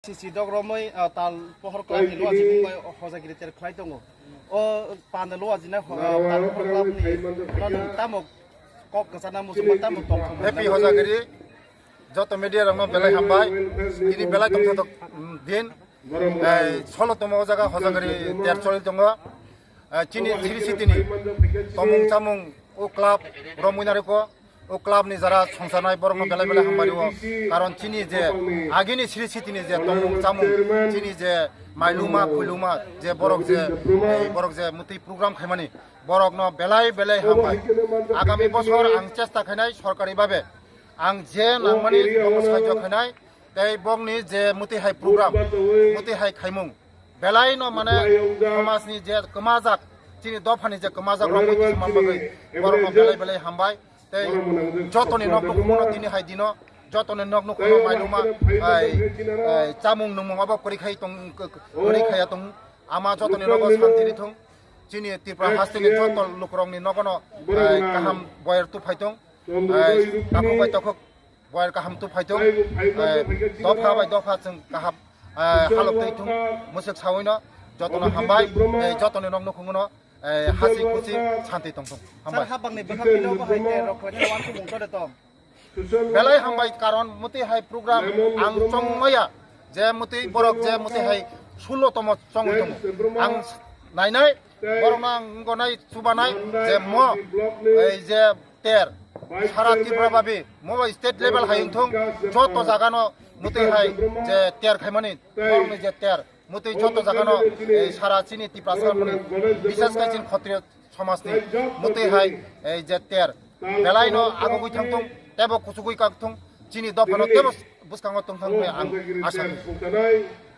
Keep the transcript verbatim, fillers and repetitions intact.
Sisi dok romwi, ah, tal pohor club ni luaji mungbai Hojagiri ter khlai tongo. O panda luaji na ho-, ah, tal pohor club ni no nung tamo kok kwchana muchungma tamo tong thung. Happy Hojagiri, joto media rokno belai hambai. Tini belai tongthotok, mm, din. Ei, solo tomo o jaga Hojagiri ter choli tongo. Eh, chini Sri City ni tomung chamung o club romwi nariko. O club ni jara songsanai borokno belai belai hambai o. Karon chini je agini Sri City ni je tomung chamung, chini je mailuma, khuluma, je borok je, ei, borok je mutwi program khaimani, borokno belai belai hambai. Agami bosor ang chesta khainai sorkari babe. Ang je nangmani bokno sahajyo khainai, tei bokni je mutwi hai program, mutwi hai khaimung, belai no mane somajni je kwmajak, chini dophani je kwmajak rok mutwi samma bagwi borokno belai belai hambai. Tei jotoni nok nukhungno tini hai dino, jotoni nok nukhungno mailuma, ai, ai, chamung nungmung abo kwrwi khai tong, kwrwi khaiya tong, ama jotoni nogo santi rithung, chini Tripura hasteni joto lukurokni nogono, ai, kaham boyer tuphai tong, ai, takhuk bai takhuk boyer kaham tuphai tong, ai, dopha bai dopha chwng kaham, ai, halok twi thung, mwswk sawino jotono hambai, ai, jotoni nok nukhungno, eh, hasi khusi santi tongthung. Hambai. Sir, habangni bwkhak pilo bo hai te rok khlaina wansukmung tore tong. Belai hambai, karon mutwi hai program ang chongmaya, je mutwi borok je mutwi hai sulo tomo chongwi tongo. Ang nainai, borokno ang gonai chubanai je mo, ei je ter, sara Tripura babi, mo bai state level hai wngthung, joto jagano mutwi hai je ter khaimani, borokni je ter, mutwi joto jagano, eh, sara chini Tiprasa mani, bisas khe chini Khotriyo somajni mutwi hai, eh, je ter belaino agugwi thangthung, tebo kuchugwi kakthung, chini dophano tebo bwskango tongthang hwnwi ang asa khaio.